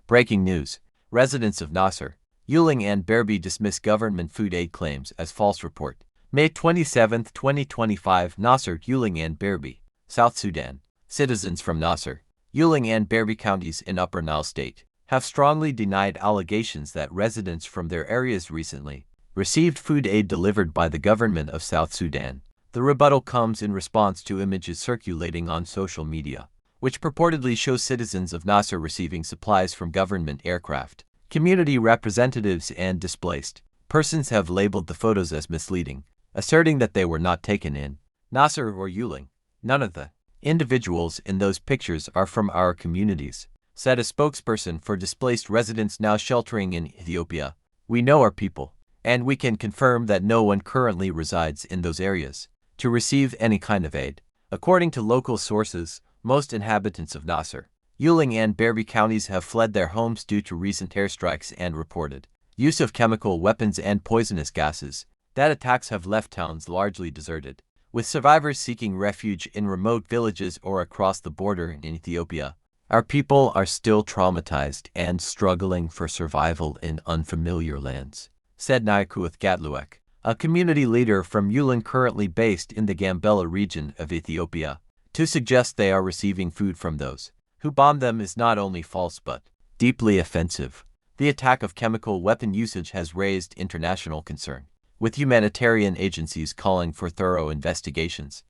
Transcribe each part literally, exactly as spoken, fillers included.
Breaking news. Residents of Nasir, Uling and Berbi dismiss government food aid claims as false report. May twenty-seventh, twenty twenty-five, Nasir, Uling and Berbi, South Sudan. Citizens from Nasir, Uling and Berbi counties in Upper Nile State have strongly denied allegations that residents from their areas recently received food aid delivered by the government of South Sudan. The rebuttal comes in response to images circulating on social media, which purportedly shows citizens of Nasir receiving supplies from government aircraft. Community representatives and displaced persons have labeled the photos as misleading, asserting that they were not taken in Nasir or Uling. None of the individuals in those pictures are from our communities, said a spokesperson for displaced residents now sheltering in Ethiopia. We know our people, and we can confirm that no one currently resides in those areas to receive any kind of aid. According to local sources, most inhabitants of Nasir, Uling and Berbi counties have fled their homes due to recent airstrikes and reported use of chemical weapons and poisonous gases. That attacks have left towns largely deserted, with survivors seeking refuge in remote villages or across the border in Ethiopia. Our people are still traumatized and struggling for survival in unfamiliar lands, said Nyakuoth Gatluak, a community leader from Uling currently based in the Gambela region of Ethiopia. To suggest they are receiving food from those who bombed them is not only false but deeply offensive. The attack of chemical weapon usage has raised international concern, with humanitarian agencies calling for thorough investigations.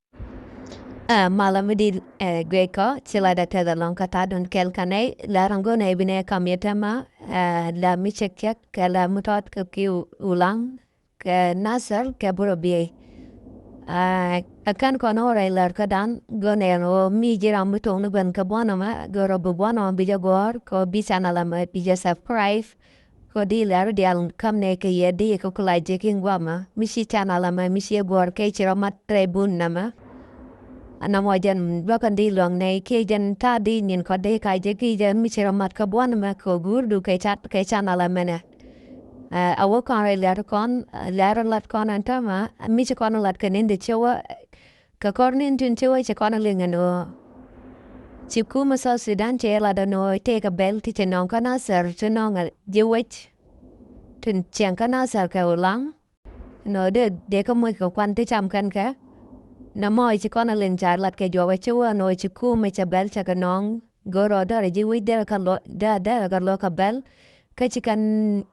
Ɛ, malä mi di̱i̱t, ɛ, guic kɔ, ci la dee tɛth ɛlɔ̱ŋ kä ta̱a̱ dun kɛl kä nɛy, la rɔ̱ŋ go̱n ɛ bi nɛ kam yɛ tɛmɛ, ɛ, la mi cɛk cɛk, kɛ la mi tɔt kɛ ki Ulang, kɛ Nasir, kɛ Burabie. Ɛ, ɛ kɛn kɔn ɣöö rɛy lär kädan, go̱n ɛ ɣöö mi ji̱ ram mi to̱ŋ ni ben kɛ buɔ̱n ɛmɛ, go̱r ɔ bi buɔ̱n ɛmɛ bi jɛ gɔ̱r, kɛ ɣöö bi channel ɛmɛ bi jɛ subscribe, kɛ di lɛr dial kam nɛ kɛ yɛ di kɛ ku la jek in guamä. Mi ci channel ɛmɛ mi ci guɔr kɛ ci rɔ mat rɛy bun nɛmɛ. Anɛ mɔ jɛn bä kɛn di luɔ̱ŋ nɛ kiɛ jɛn ta̱a̱ di nyin kɔ di ka jek ki jɛ mi ci rɔ mat kä buɔ̱n ɛmɛ kɛ gur du kɛ chat kɛ channel ɛmɛ nɛ. Ɛ, a wä kɔn rɛy lɛr kɔn, lɛr lat kɔn ɛn tämɛ, mi ci kɔn lat kɛ nin di ci wä, Kɛ kɔr ni̱n tin ci wä ci kɔn a liŋ ɛn ɣöö ci kumɛ South Sudan cɛ lat ɛn ɣöö tëëkɛ bɛl ti cɛ nɔŋ kä Nasir ti nɔŋ ɛ ji̱ wec tin cieŋ kä Nasir kɛ Ulang. Ɛn ɣöö dee, dee kä moc kɛ kuan ti cam kɛn kɛ. Nɛmɔ ci kɔn a liŋ ca lat kɛ juɔk ɛ ci wä ɛn ɣöö ci kumɛ cɛ bɛl cɛ kɛ nɔŋ. Go̱r ɣöö dɔrɛ ji̱ wec derɛ kä luɔk, derɛ, derɛ kä luɔk kɛ bɛl. Kä ci kɛn,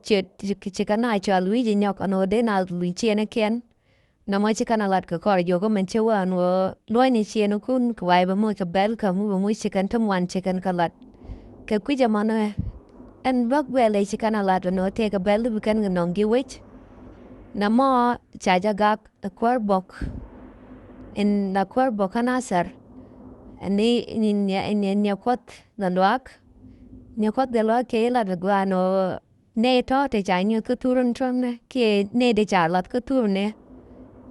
ci, ci, ci kɛn a cɔal wi̱i̱ ji̱ nyɔk ɛn ɣöö dee na luny ciënäkiɛn. Nɔmɔ ci kɛn a lat kɛ kɔr jiök mɛn ci wä ɛn ɣöö luɔ̱cni ciëŋnikun kɛ wa̱i̱ bɛ moc kɛ bɛl kɛ ŋu bɛ moc ci kɛn ti ŋuan ci kɛn kɛ lat. Kɛ kui̱c ɛmɔnɛ ɛn bäk guɛl ɛ ci kɛn a lat ɛn ɣöö tëëkɛ bɛl ti bi kɛn kɛ nɔŋ ji̱ wec. Nɛmɔ ca jɛ gak ɛ kuäär bɔk. Ɛn la kuäär bɔk kä Nasir. Ɛn ni, ni, ni, ni, ni kuɔth gɛ luaak. Ni kuɔth gɛ luaak kɛ ilat ɛ gua̱a̱n ɣöö Nɛy tɔ̱ ti ca nyuth kä thurun tɔ̱nɛ kiɛ nɛy ti ca lath kä thurunɛ.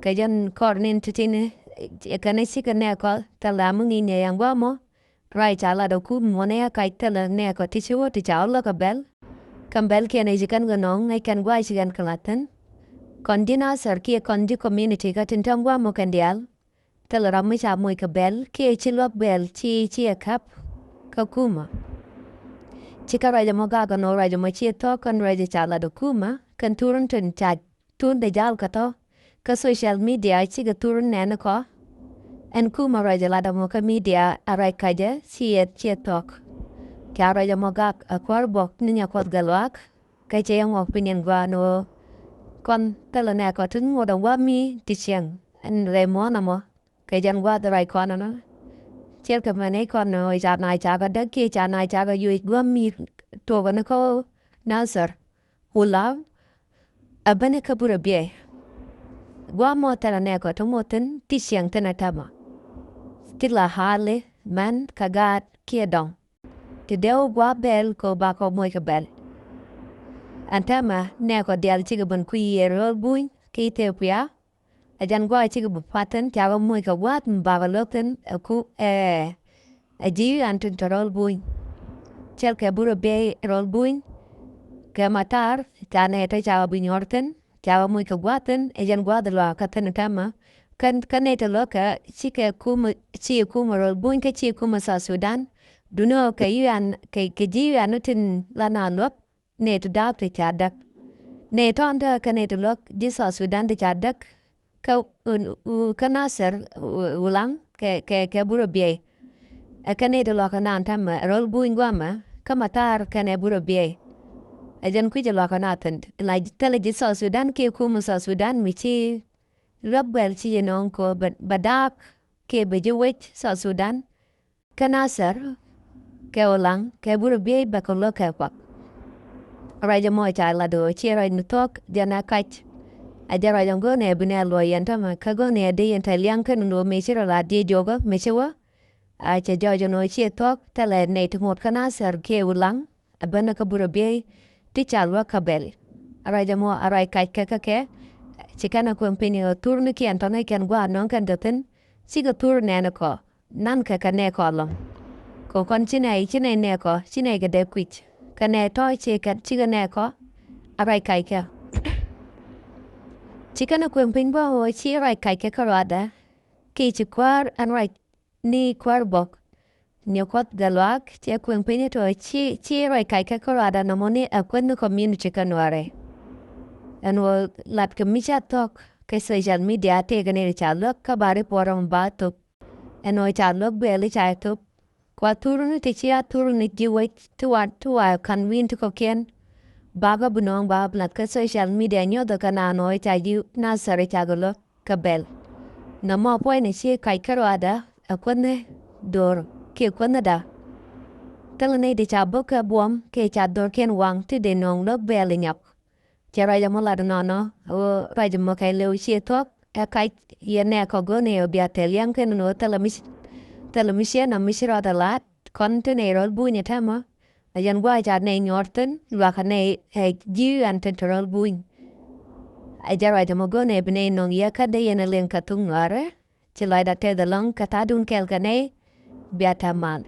Kɛ jɛn kɔr nin ti̱ti̱ni kɛnɛ cikɛ nɛɛkɔ thilɛ mi ŋi̱i̱c nɛy ɛn gua̱a̱mɔ. Ruac ca lat ɛ kup muɔ̱nɛ ɛ kac thilɛ nɛɛkɔ ti ci wä ti ca wä lä kɛ bɛl. Kɛn bɛl kiɛn ɛ ci kɛn kɛ nɔŋ ŋäc kɛn gua̱a̱c ci kɛn kɛ lath thi̱n. Kɔn ji̱ Nasir kiɛ kɔn ji̱ community kä tin tɔ̱ŋ gua̱a̱mɔ kɛn diaal. Thilɛ ram mi ca moc kɛ bɛl kiɛ ci luäk bɛl ci, ci ɛ käp kä kumä. Ci kä ruac ɛmɔ gak ɛn ɣöö ruac ɛmɔ ci ɛ thɔ̱k kɛn ruac ɛ ca lat ɛ kumä kɛn thurun tin ca thun dee jal kä thɔ̱ kä social media cikɛ thurun nɛn kɔ. Ɛn kumä ruac ɛ lat ɛmɔ kä media a ruac kacɛ ci ɛ, ci ɛ thɔ̱k. Ca ruac ɛmɔ gak ɛ kuäär bɔk ni nya kuɔth gɛ luaak. Kä cɛ yɛ ŋuɔk piny ɛn gua̱a̱n ɣöö kɔn thilɛ nɛɛkɔ ti ŋot ɛ wa̱mi ti cieŋ ɛn rɛy muɔ̱ɔ̱n ɛmɔ. Kɛ jɛn gua̱a̱th ruac kɔn ɛnɔ. Ciɛl kɛ mɛn i̱ kɔn ɣöö ca na ca kɛ däk kiɛ ca na ca kɛ yoc gua̱mi tuɔɔk ɛn kä Nasir. Wula ɛ ben kä Burabie. Gua̱a̱mɔ thilɛ nɛɛkɔ ti ŋot thi̱n ti cieŋ thi̱n ɛ täämɛ. Ti la hali mɛn kɛ gaat kiɛ dɔŋ. Ti dee wä gua̱a̱th bɛl kɛ ɣöö bakɔ moc kɛ bɛl. Ɛn täämɛ nɛɛkɔ diaal cikɛ ben kui̱ yiëër ro̱l buny kä Ethiopia. Ɛ jɛn gua̱a̱th cikɛ bi pa̱t thi̱n cakɔ moc kɛ gua̱a̱th mi bakɔ lo̱k thi̱n ɛ ku ɛ, ɛ ji̱ an tin te ro̱l buny. Cɛl kɛ Burabie ro̱l buny kɛ Matar ca nɛy te cakɔ bi nyuɔ̱r thi̱n. Ca wä moc kɛ gua̱a̱th thi̱n ɛ jɛn gua̱a̱th luaak kä thi̱n täämɛ. Kä, kä nɛy te lo̱kɛ cikɛ kumɛ, ci kumɛ ro̱l buny kä ci kumɛ South Sudan. Duŋni ɣöö kɛ U N, kɛ, kɛ ji̱ U N tin la naath luäk, nɛy ti da̱a̱k ti ca däk. Nɛy tɔ̱ɔ̱n tekɛ kɛ nɛy ti luäk ji̱ South Sudan ti ca däk kä, kä Nasir, Ulaŋ kɛ, kɛ, kɛ Burɛ Biey. Ɛ kɛ nɛy ti luäk kɛ naath täämɛ, Rɔl Buny guamɛ kä Matar kɛnɛ Burɛ Biey. Ɛ jɛn kui̱c ɛ luäk kɛ naath thi̱n. La thilɛ ji̱ South Sudan kiɛ kumɛ South Sudan mi ci luäk bɛl ci jɛ nööŋ kɛ ɣöö bɛ, bɛ da̱a̱k kiɛ bɛ ji̱ wec South Sudan kä Nasir kɛ Ulaŋ kɛ Burɛ Biey bɛ kɛ luäk kɛ kuak. Ruac ɛmɔ ca lat ɣöö ciɛ ruac mi thuɔ̱k, jɛn ɛ kac. Ɛ jɛn ruac ɛn go̱o̱nɛ bi nɛ luɔc yɛn täämɛ, kä go̱o̱nɛ dee yɛn te liaŋ kɛn ni ɣöö mëë ci rɔ la diɛ jio̱kä mëë ci wä. A cɛ jɔɔc ɛn ɣöö ciɛ thuɔ̱k, thilɛ nɛy ti ŋot kä Nasir kiɛ Ulaŋ, ɛ ben kä Burɛ Biey ti ca luäk kɛ bɛl. Ruac ɛmɔ a ruac kac kɛ kä kɛ, ci kɛn ɛ kueŋ piny ɣöö thurnikiɛn tɔ̱ nɛy kɛn gua̱a̱r nööŋ kɛn kɛ thi̱n, cikɛ thur nɛɛni kɔ, naŋkɛ kɛ nɛɛkɔ ɛlɔ̱ŋ. Kɛ kɔn ci nɛy, ci nɛy nɛɛkɔ, ci nɛy kɛ dee kui̱c. Kɛ nɛy tɔ̱ ci kɛn, cikɛ nɛɛkɔ a ruac kac kɛ. Ci kɛn ɛ kueŋ piny bä ɣöö ci ruac kac kɛ kärɔadɛ, kiɛ ci kuäär ɛn ruac ni kuäär bok. Ni Kuɔth Gatluak cɛ kueŋ piny tɔ̱ ci, ci ruac kac kɛ kärɔadɛ nɔmɔ ni ɛ kueth ni community kä Nuäärɛ. Ɛn ɣöö lat kɛ mi ca thuɔ̱k kɛ social media tëëkɛ ni ca luäk kä ba report ɛmɔ ba thop. Ɛn ɣöö ca luäk bɛl i̱ ca thop. Kua thurni ti cia thurni ji̱ wec ti wa, ti wa ka̱n wi̱i̱n ti kɔ̱kiɛn. Ba kä bi nööŋ ba bi lath kä social media nyuɔthɛ kɛ naan ɣöö ca ji̱ Nasir ca kɛ luäk kɛ bɛl. Nɔmɔ puɔ̱nyni ci kac kärɔadɛ ɛ kuäthni do̱r kiɛ kuäthni da̱. Thilɛ nɛy ti ca bä kɛ buɔ̱m kiɛ ca do̱rkiɛn waŋ ti dee nööŋ luäk bɛl inyɔk. Cɛ ruac ɛmɔ lat ɛnɔnɔ ɣöö ruac ɛmɔ kɛ lëw ciɛ thuɔ̱k, ɛ kac yɛn nɛɛkɔ go̱o̱rnɛ ɣöö bia thil yɛn kɛn ni ɣöö thilɛ mi ci, thilɛ mi ciɛ nɔ mi ci rɔɔdɛ la̱t. Kɔn ti nɛy Rɔl Buny ɛ täämɛ, ɛ jɛn gua̱a̱th ca nɛy nyuɔr thi̱n, luakä nɛy ɛ ji̱ ɛn tin te Rɔl Buny. Ɛ jɛn ruac ɛmɔ go̱o̱rnɛ bi nɛy nööŋ yɛ kä dee yɛn ɛ liŋ kɛ thuk Nuäärɛ. Ci lɔcdä tɛth ɛlɔ̱ŋ kɛ tha̱a̱dun kɛɛl kɛ nɛy. Bia täämɛ mal.